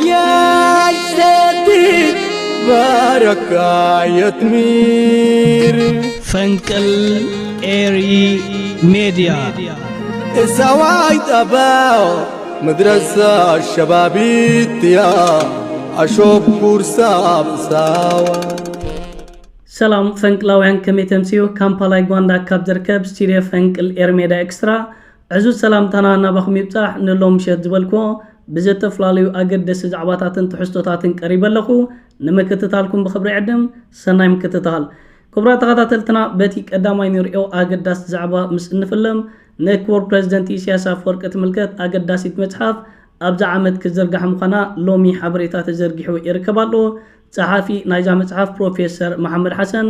ያይሰቲ ባረካ የትሚር ፈንቅል ኤሪ ሜድያ እሳዋይ ጠባው መድረሳ ሸባቢትያ ኣሾብ ኩርሳ ብሳዋ ሰላም ፈንቅላውያን፣ ከመይ ተምስዩ? ካምፓላ ዩጋንዳ ካብ ዝርከብ ስቱድዮ ፈንቅል ኤርሜዳ ኤክስትራ ዕዙዝ ሰላምታና ናባኹም ይብጻሕ። ንሎም ምሸት ዝበልክዎ ብዘተፈላለዩ ኣገደስቲ ዛዕባታትን ትሕዝቶታትን ቀሪበ ኣለኹ። ንምክትታልኩም ብኽብሪ ዕድም ሰናይ ምክትታል። ክቡራት ተኸታተልትና፣ በቲ ቀዳማይ ንሪኦ ኣገዳሲ ዛዕባ ምስ እንፍለም፣ ንክቡር ፕረዚደንት ኢሳያስ ኣፈወርቂ ትምልከት ኣገዳሲት መጽሓፍ ኣብዛ ዓመት ክዝርጋሕ ምዃና ሎሚ ሓበሬታ ተዘርጊሑ ይርከብ ኣሎ። ጸሓፊ ናይዛ መጽሓፍ ፕሮፌሰር መሓመድ ሓሰን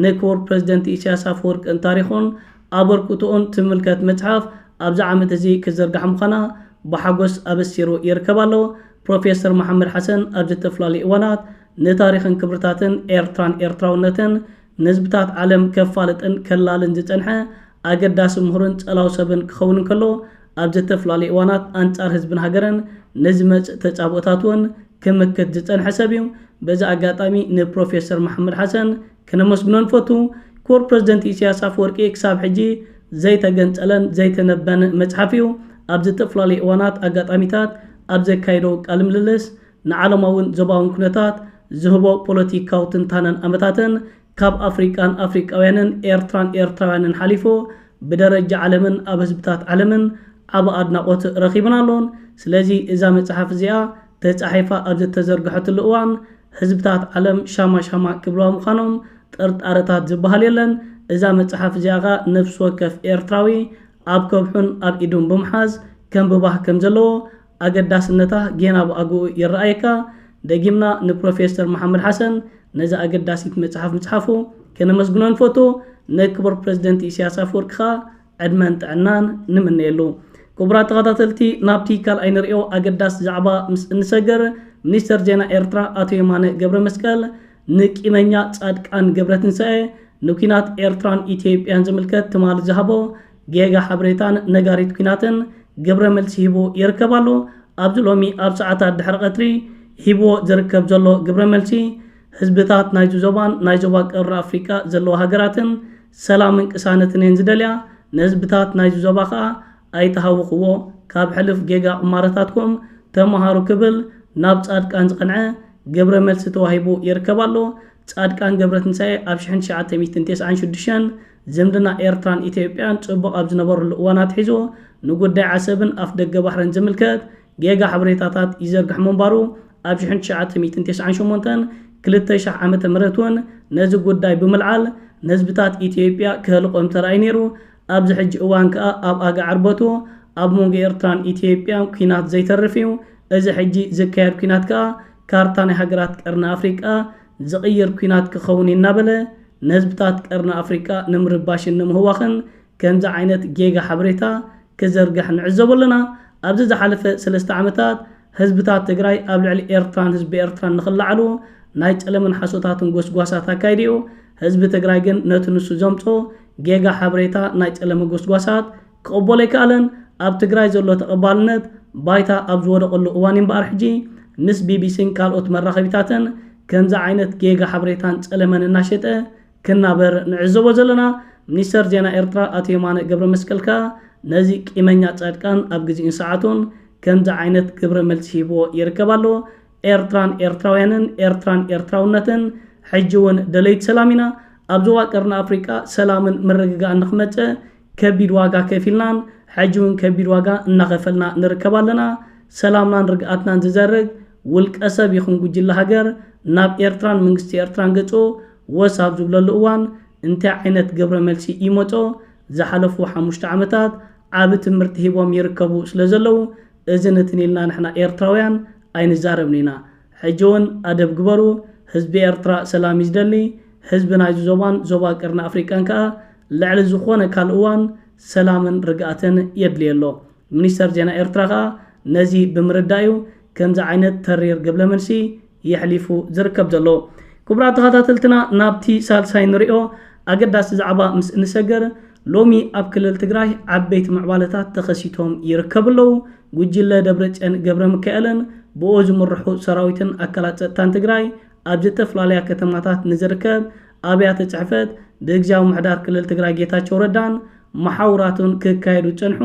ንክቡር ፕረዚደንት ኢሳያስ ኣፈወርቅን ታሪኹን ኣበርክቶኡን ትምልከት መጽሓፍ ኣብዛ ዓመት እዚ ክዝርጋሕ ምዃና ብሓጎስ ኣበሲሩ ይርከብ ኣሎ። ፕሮፌሰር መሓመድ ሓሰን ኣብ ዝተፈላለዩ እዋናት ንታሪኽን ክብርታትን ኤርትራን ኤርትራውነትን ንህዝብታት ዓለም ከፋልጥን ከላልን ዝጸንሐ ኣገዳሲ ምሁርን ጸላው ሰብን ክኸውን እንከሎ፣ ኣብ ዝተፈላለዩ እዋናት ኣንጻር ህዝብን ሃገርን ንዝመጽእ ተጻብኦታት እውን ክምክት ዝጸንሐ ሰብ እዩ። በዚ ኣጋጣሚ ንፕሮፌሰር መሓመድ ሓሰን ክነመስግኖ ንፈቱ። ክቡር ፕረዚደንት ኢሳያስ ኣፈወርቂ ክሳብ ሕጂ ዘይተገንጸለን ዘይተነበን መጽሓፍ እዩ። ኣብ ዝተፈላለዩ እዋናት ኣጋጣሚታት ኣብ ዘካየዶ ቃለ ምልልስ ንዓለማውን ዞባውን ኩነታት ዝህቦ ፖለቲካዊ ትንታነን ኣመታትን ካብ ኣፍሪቃን ኣፍሪቃውያንን ኤርትራን ኤርትራውያንን ሓሊፉ ብደረጃ ዓለምን ኣብ ህዝብታት ዓለምን ዓቢ ኣድናቖት ረኺብን ኣሎን። ስለዚ እዛ መጽሓፍ እዚኣ ተጻሒፋ ኣብ ዝተዘርግሐትሉ እዋን ህዝብታት ዓለም ሻማ ሻማ ክብልዋ ምዃኖም ጥርጣረታት ዝበሃል የለን። እዛ መጽሓፍ እዚኣ ኸኣ ነፍሲ ወከፍ ኤርትራዊ ኣብ ከብሑን ኣብ ኢዱን ብምሓዝ ከንብባ ከም ዘለዎ ኣገዳስነታ ጌና ብኣግኡ ይረኣየካ። ደጊምና ንፕሮፌሰር መሓመድ ሓሰን ነዛ ኣገዳሲት መጽሓፍ ምጽሓፉ ከነመስግኖ ንፈቱ። ንክቡር ፕረዚደንት ኢሳያስ ኣፈወርቂ ኸኣ ዕድመን ጥዕናን ንምነየሉ። ክቡራት ተኸታተልቲ፣ ናብቲ ካልኣይ ንሪኦ ኣገዳሲ ዛዕባ ምስ እንሰግር፣ ሚኒስተር ዜና ኤርትራ ኣቶ የማነ ገብረ መስቀል ንቂመኛ ጻድቃን ገብረትንሳኤ ንኲናት ኤርትራን ኢትዮጵያን ዝምልከት ትማሊ ዝሃቦ ጌጋ ሓበሬታን ነጋሪት ኲናትን ግብረ መልሲ ሂቡ ይርከብ ኣሎ። ኣብዚ ሎሚ ኣብ ሰዓታት ድሕሪ ቀትሪ ሂብዎ ዝርከብ ዘሎ ግብረ መልሲ፣ ህዝብታት ናይዚ ዞባን ናይ ዞባ ቀርኒ ኣፍሪቃ ዘለዋ ሃገራትን ሰላምን ቅሳነትን እየን ዝደልያ። ንህዝብታት ናይዚ ዞባ ከኣ ኣይተሃውኽዎ፣ ካብ ሕሉፍ ጌጋ ቁማረታትኩም ተመሃሩ ክብል ናብ ጻድቃን ዝቐንዐ ግብረ መልሲ ተዋሂቡ ይርከብ ኣሎ። ጻድቃን ገብረትንሳኤ ኣብ ሽሕን ትሽዓተ ሚእትን ተስዓን ሽዱሽተን ዝምድና ኤርትራን ኢትዮጵያን ጽቡቕ ኣብ ዝነበረሉ እዋን ኣትሒዙ ንጉዳይ ዓሰብን ኣፍደገ ባሕርን ዝምልከት ጌጋ ሓበሬታታት ይዘርግሕ ምንባሩ ኣብ ሽሕን ትሽዓተ ሚእትን ተስዓን ሸሞንተን ክልተ ሽሕ ዓመተ ምህረት እውን ነዚ ጉዳይ ብምልዓል ንህዝብታት ኢትዮጵያ ክህልቆም ተራእዩ ነይሩ። ኣብዚ ሕጂ እዋን ከኣ ኣብ ኣጋ ዓርበቱ ኣብ መንጎ ኤርትራን ኢትዮጵያን ኲናት ዘይተርፍ እዩ። እዚ ሕጂ ዝካየድ ኲናት ከኣ ካርታ ናይ ሃገራት ቀርኒ ኣፍሪቃ ዝቕይር ኲናት ክኸውን እዩ እናበለ ንህዝብታት ቀርኒ ኣፍሪቃ ንምርባሽን ንምህዋኽን ከምዚ ዓይነት ጌጋ ሓበሬታ ክዘርግሕ ንዕዘቦ ኣለና። ኣብዚ ዝሓለፈ ሰለስተ ዓመታት ህዝብታት ትግራይ ኣብ ልዕሊ ኤርትራን ህዝቢ ኤርትራን ንኽለዓሉ ናይ ጸለመን ሓሶታትን ጎስጓሳት ኣካይዱ እዩ። ህዝቢ ትግራይ ግን ነቲ ንሱ ዘምጾ ጌጋ ሓበሬታ ናይ ጸለመ ጎስጓሳት ክቕበሎ ኣይከኣለን። ኣብ ትግራይ ዘሎ ተቐባልነት ባይታ ኣብ ዝወደቐሉ እዋን እምበኣር ሕጂ ምስ ቢቢሲን ካልኦት መራኸቢታትን ከምዚ ዓይነት ጌጋ ሓበሬታን ጸለመን እናሸጠ ክናበር ንዕዘቦ ዘለና። ሚኒስተር ዜና ኤርትራ ኣቶ የማነ ገብረ መስቀል ከኣ ነዚ ቂመኛ ጻድቃን ኣብ ግዜኡን ሰዓቱን ከምዚ ዓይነት ግብረ መልሲ ሂብዎ ይርከብ ኣሎ። ኤርትራን ኤርትራውያንን ኤርትራን ኤርትራውነትን ሕጂ እውን ደለይቲ ሰላም ኢና። ኣብ ዞባ ቀርኒ ኣፍሪቃ ሰላምን ምርግጋእን ንክመጽእ ከቢድ ዋጋ ከፊልናን ሕጂ እውን ከቢድ ዋጋ እናኸፈልና ንርከብ ኣለና። ሰላምናን ርግኣትናን ዝዘርግ ውልቀ ሰብ ይኹን ጉጅለ ሃገር ናብ ኤርትራን መንግስቲ ኤርትራን ገጹ ወስ ኣብ ዝብለሉ እዋን እንታይ ዓይነት ግብረ መልሲ ይመጾ? ዝሓለፉ ሓሙሽተ ዓመታት ዓቢ ትምህርቲ ሂቦም ይርከቡ ስለ ዘለዉ፣ እዚ ንትን ኢልና ንሕና ኤርትራውያን ኣይንዛረብን ኢና። ሕጂ እውን ኣደብ ግበሩ። ህዝቢ ኤርትራ ሰላም እዩ ዝደሊ። ህዝቢ ናይዚ ዞባን ዞባ ቀርኒ ኣፍሪቃን ከኣ ልዕሊ ዝኾነ ካልእ እዋን ሰላምን ርግኣትን የድልዮ ኣሎ። ሚኒስተር ዜና ኤርትራ ከኣ ነዚ ብምርዳእ እዩ ከምዚ ዓይነት ተሪር ግብረ መልሲ የሕሊፉ ዝርከብ ዘሎ። ክቡራት ተኸታተልትና፣ ናብቲ ሳልሳይ ንሪኦ ኣገዳሲ ዛዕባ ምስ እንሰገር፣ ሎሚ ኣብ ክልል ትግራይ ዓበይቲ ምዕባለታት ተኸሲቶም ይርከቡ ኣለዉ። ጉጅለ ደብረጽዮን ገብረ ሚካኤልን ብኡ ዝምርሑ ሰራዊትን ኣካላት ጸጥታን ትግራይ ኣብ ዝተፈላለያ ከተማታት ንዝርከብ ኣብያተ ጽሕፈት ብግዝያዊ ምሕዳር ክልል ትግራይ ጌታቸው ረዳን መሓውራቱን ክካየዱ ዝጸንሑ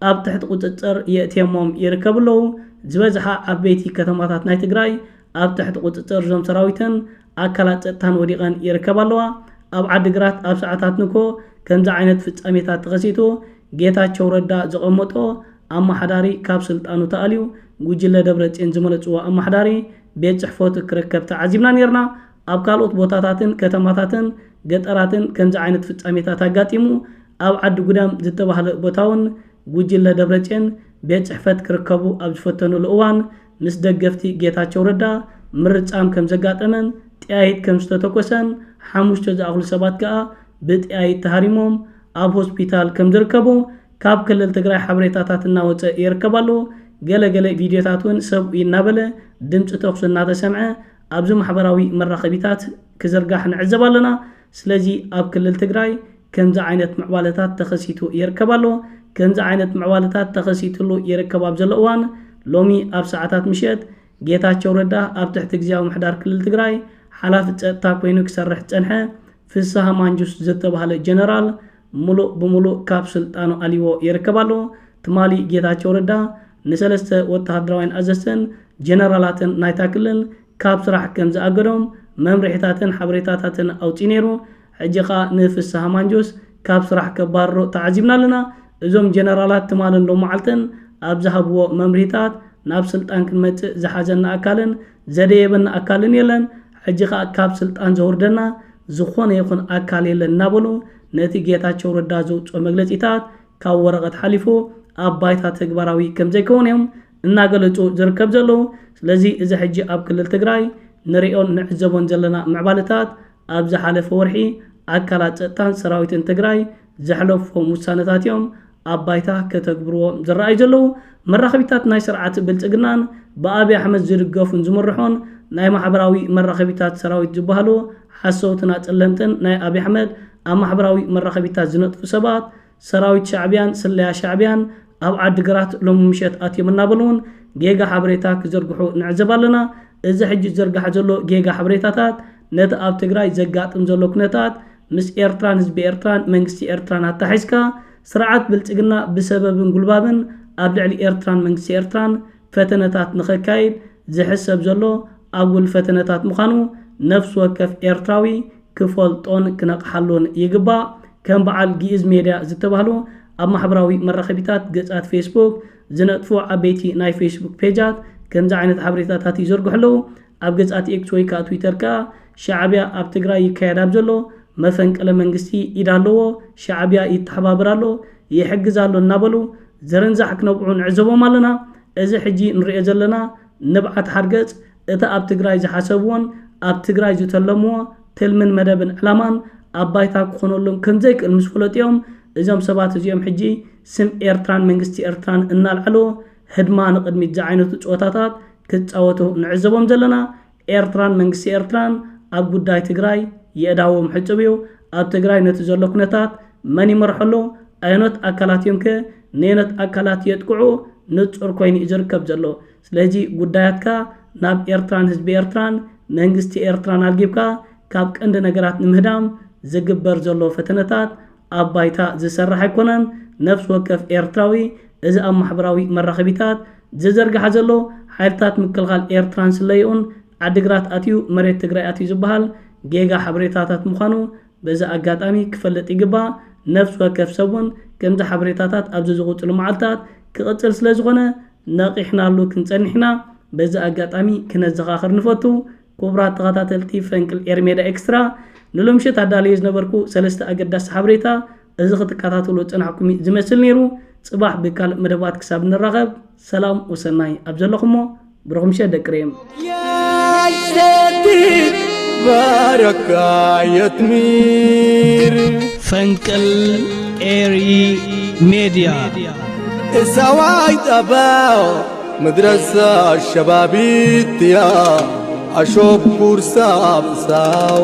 ኣብ ትሕቲ ቁጽጽር የእትዮሞም ይርከቡ ኣለዉ። ዝበዝሓ ዓበይቲ ከተማታት ናይ ትግራይ ኣብ ትሕቲ ቁጽጽር እዞም ሰራዊትን ኣካላት ጸጥታን ወዲቐን ይርከባ ኣለዋ። ኣብ ዓዲግራት ኣብ ሰዓታት ንግሆ ከምዚ ዓይነት ፍጻሜታት ተኸሲቱ ጌታቸው ረዳ ዘቐመጦ ኣመሓዳሪ ካብ ስልጣኑ ተኣልዩ ጉጅለ ደብረጽዮን ዝመረጽዎ ኣመሓዳሪ ቤት ጽሕፈቱ ክርከብ ተዓዚብና ነይርና። ኣብ ካልኦት ቦታታትን ከተማታትን ገጠራትን ከምዚ ዓይነት ፍጻሜታት ኣጋጢሙ። ኣብ ዓዲ ጉዳም ዝተባህለ ቦታ እውን ጉጅለ ደብረጽዮን ቤት ጽሕፈት ክርከቡ ኣብ ዝፈተኑሉ እዋን ምስ ደገፍቲ ጌታቸው ረዳ ምርጻም ከም ዘጋጠመን ጥያይት ከም ዝተተኮሰን ሓሙሽተ ዝኣኽሉ ሰባት ከኣ ብጥያይት ተሃሪሞም ኣብ ሆስፒታል ከም ዝርከቡ ካብ ክልል ትግራይ ሓበሬታታት እናወፀ ይርከብ ኣሎ። ገለገለ ቪድዮታት እውን ሰብኡ እናበለ ድምፂ ተኩሲ እናተሰምዐ ኣብዚ ማሕበራዊ መራኸቢታት ክዝርጋሕ ንዕዘብ ኣለና። ስለዚ ኣብ ክልል ትግራይ ከምዚ ዓይነት ምዕባለታት ተኸሲቱ ይርከብ ኣሎ። ከምዚ ዓይነት ምዕባለታት ተኸሲትሉ ይርከብ ኣብ ዘሎ እዋን ሎሚ ኣብ ሰዓታት ምሸት ጌታቸው ረዳ ኣብ ትሕቲ ግዝያዊ ምሕዳር ክልል ትግራይ ሓላፊ ፀጥታ ኮይኑ ክሰርሕ ዝፀንሐ ፍስሃ ማንጁስ ዝተባህለ ጀነራል ሙሉእ ብሙሉእ ካብ ስልጣኑ ኣልይዎ ይርከብ ኣሎ። ትማሊ ጌታቸው ረዳ ንሰለስተ ወተሃደራውያን ኣዘዝትን ጀነራላትን ናይታ ክልል ካብ ስራሕ ከም ዝኣገዶም መምርሒታትን ሓበሬታታትን ኣውፂኡ ነይሩ። ሕጂ ኸኣ ንፍስሃ ማንጆስ ካብ ስራሕ ከባርሮ ተዓዚብና ኣለና። እዞም ጀነራላት ትማልን ሎመዓልትን ኣብ ዝሃብዎ መምርሂታት ናብ ስልጣን ክንመጽእ ዝሓዘና ኣካልን ዘደየበና ኣካልን የለን። ሕጂ ኸኣ ካብ ስልጣን ዘውርደና ዝኾነ ይኹን ኣካል የለን እናበሉ ነቲ ጌታቸው ረዳ ዘውፅኦ መግለፂታት ካብ ወረቐት ሓሊፉ ኣብ ባይታ ተግባራዊ ከም ዘይከውን እዮም እናገለፁ ዝርከብ ዘለዉ። ስለዚ እዚ ሕጂ ኣብ ክልል ትግራይ ንሪኦን ንዕዘቦን ዘለና ምዕባለታት ኣብ ዝሓለፈ ወርሒ ኣካላት ፀጥታን ሰራዊትን ትግራይ ዘሕለፍዎም ውሳነታት እዮም ኣብ ባይታ ከተግብርዎም ዝረኣዩ ዘለዉ። መራኸቢታት ናይ ስርዓት ብልፅግናን ብኣብይ ኣሕመድ ዝድገፉን ዝምርሑን ናይ ማሕበራዊ መራኸቢታት ሰራዊት ዝበሃሉ ሓሰውትን ኣፀለምትን ናይ ኣብይ ኣሕመድ ኣብ ማሕበራዊ መራኸቢታት ዝነጥፉ ሰባት ሰራዊት ሻዕቢያን ስለያ ሻዕቢያን ኣብ ዓዲግራት ሎሚ ምሸት ኣትዮም እናበሉ እውን ጌጋ ሓበሬታ ክዘርግሑ ንዕዘብ ኣለና። እዚ ሕጂ ዝዝርጋሕ ዘሎ ጌጋ ሓበሬታታት ነቲ ኣብ ትግራይ ዘጋጥም ዘሎ ኩነታት ምስ ኤርትራን ህዝቢ ኤርትራን መንግስቲ ኤርትራን ኣታሒዝካ ስርዓት ብልጽግና ብሰበብን ጉልባብን ኣብ ልዕሊ ኤርትራን መንግስቲ ኤርትራን ፈተነታት ንኸካይድ ዝሕሰብ ዘሎ ኣጉል ፈተነታት ምዃኑ ነፍሲ ወከፍ ኤርትራዊ ክፈልጦን ክነቕሓሉን ይግባእ። ከም በዓል ግእዝ ሜድያ ዝተባህሉ ኣብ ማሕበራዊ መራኸቢታት ገጻት ፌስቡክ ዝነጥፉ ዓበይቲ ናይ ፌስቡክ ፔጃት ከምዚ ዓይነት ሓበሬታታት ይዘርግሑ ኣለዉ። ኣብ ገጻት ኤክስ ወይ ከዓ ትዊተር ከዓ ሻዕቢያ ኣብ ትግራይ ይካየድ ኣብ ዘሎ መፈንቅለ መንግስቲ ኢድ ኣለዎ፣ ሻዕቢያ ይተሓባበር ኣሎ፣ ይሕግዝ ኣሎ እናበሉ ዝርንዛሕ ክነብዑ ንዕዘቦም ኣለና። እዚ ሕጂ ንሪኦ ዘለና ንብዓት ሓርገጽ እቲ ኣብ ትግራይ ዝሓሰብዎን ኣብ ትግራይ ዝተለምዎ ትልምን መደብን ዕላማን ኣብ ባይታ ክኾነሎም ከም ዘይክእል ምስ ፈለጡ እዮም እዞም ሰባት እዚኦም ሕጂ ስም ኤርትራን መንግስቲ ኤርትራን እናልዓሉ ህድማ ንቕድሚት ዝዓይነቱ ፀወታታት ክፃወቱ ንዕዘቦም ዘለና። ኤርትራን መንግስቲ ኤርትራን ኣብ ጉዳይ ትግራይ የእዳዎም ሕፁብ እዩ። ኣብ ትግራይ ነቲ ዘሎ ኩነታት መን ይመርሖ ኣሎ? ኣየኖት ኣካላት እዮም ከ ነየኖት ኣካላት የጥቅዑ? ንፁር ኮይኑ እዩ ዝርከብ ዘሎ። ስለዚ ጉዳያትካ ናብ ኤርትራን ህዝቢ ኤርትራን መንግስቲ ኤርትራን ኣልጊብካ ካብ ቀንዲ ነገራት ንምህዳም ዝግበር ዘሎ ፈተነታት ኣብ ባይታ ዝሰራሕ ኣይኮነን። ነፍሲ ወከፍ ኤርትራዊ እዚ ኣብ ማሕበራዊ መራኸቢታት ዝዘርግሓ ዘሎ ሓይልታት ምክልኻል ኤርትራን ስለይኡን ዓዲግራት ኣትዩ መሬት ትግራይ ኣትዩ ዝበሃል ጌጋ ሓበሬታታት ምዃኑ በዚ ኣጋጣሚ ክፈልጥ ይግባእ። ነፍሲ ወከፍ ሰብ እውን ከምዚ ሓበሬታታት ኣብዚ ዝቕፅሉ መዓልታት ክቕፅል ስለ ዝኾነ ነቒሕናሉ ክንፀንሕ ኢና። በዚ ኣጋጣሚ ክነዘኻኽር ንፈቱ። ክቡራት ተኸታተልቲ ፈንቅል ኤርሜዳ ኤክስትራ፣ ንሎምሸት ኣዳልየ ዝነበርኩ ሰለስተ ኣገዳሲ ሓበሬታ እዚ ክትከታተሉ ዝጸናሕኩም እዩ ዝመስል ነይሩ። ጽባሕ ብካልእ መደባት ክሳብ ንራኸብ ሰላም ወሰናይ ኣብ ዘለኹሞ ብሩኽ ምሸት ደቂ ሬም። يا سيدي بارك يا تمير ፈንቅል ኤሪ ሜድያ እሳዋይ ጠባው መድረሳ ሸባቢት ያ ኣሾብ ኩርሳ ብሳዋ